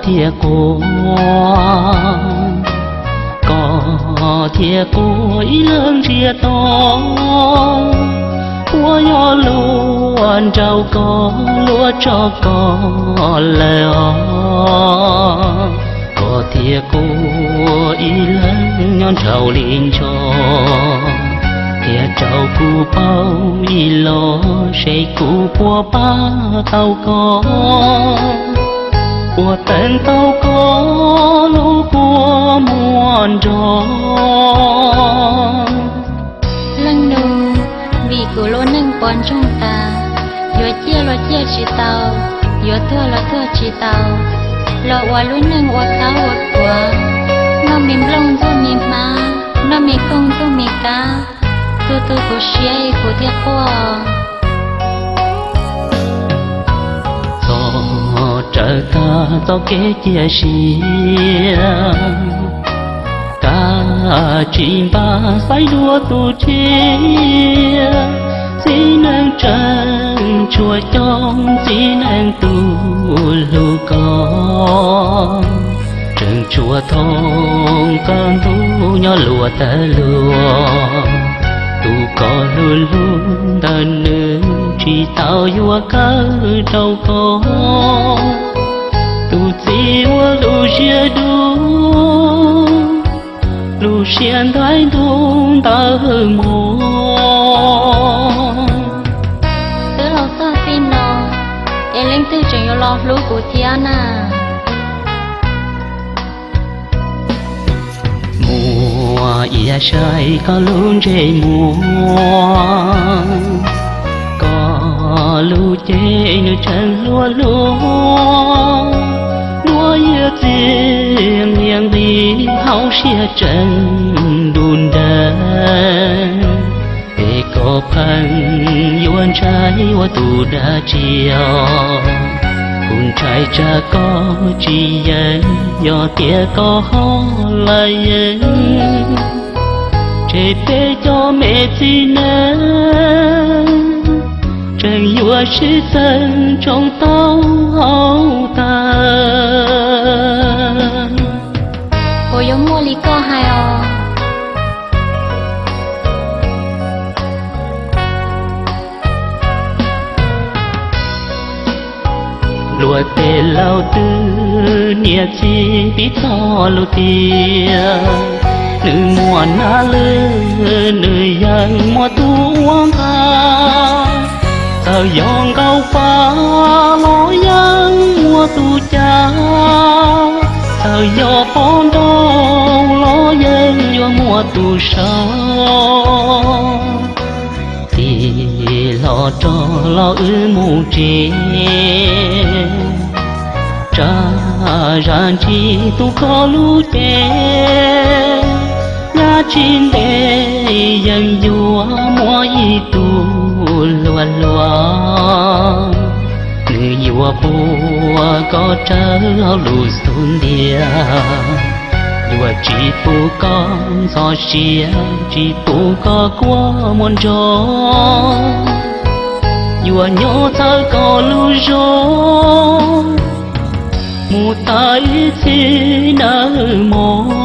thiaj quaj, koj thiaj quaj ib leeg ntsiag to. Puas yog luag nraug koj, luag tso koj lawm os, koj thiaj quaj ib leeg nyob nraum li ntsho. Qhia rau kuv paub ib los seb kuv puas pab tau koj, puas teev tau koj lub kua muag nrog. Leej nus, vim kuv lub neej poob ntsoog tas, yuav ciaj los ciaj tsis tau, yuav tuag los tuag tsis tau, los ua lub neej ua khaub ua khuav, noj me nplooj ntxuag me hmab, noj me kooj ntxuag me kab, tu tu kuv siab es kuv thiaj quaj. Txog raws tag txoj kev cia siab, kav tsis npaj faib dua tus tshiab. Txiv neej tseem tshuav coob, txiv neej tus hlub koj tseem tshuav thoob, koj ntuj nyob luag tawg luag. Tus koj hlub hlub ntawm nws tsis tau yuav kawm rau koj. Tus txiv ua lub siab dub, lub siab ntaiv ntuj ntawd hwj muag. Twb los txog txij no, es leej twg tseem yuav los hlub kuv thiab na? Muaj ib yam saib koj lub ntsej muag, koj lub cev nws tseem hluas hluas, duab ywg txiv nqhis nqhis hauv siab tseem du nrawg. Es koj pheej yuav ntshai ua tus dab tsi os? Kuv ntshai tsam koj tsis yeem, yog tias koj ho lawm yeej, ces peb cov me txiv neej tseem yuav sib txeeb tsoo tau hauv tag. Puas yuav muaj li koj hais os? Luag tej laus twg niam txiv pib txog lus tias, nws muaj nab lwj nws yeej muaj tus ua nqa. Txawm yog nkaus fab los yeej muaj tus cab, txawm yog poj nrauj los yeej yuav muaj tus sau. Tig hlo rog los wb mus tsev, tsam zam ntsis tu koj lub cev, nyab tsis ntev yeej yuav muaj ib tug hluas hluas. Nws yuav puag koj rawv hauv lub xub ntiag, yuav tsis pub koj ntxhov siab, tsis pub koj kua muag nrog. Yuav nyob txhawb koj lub zog mus tas ib txhis nawb mog.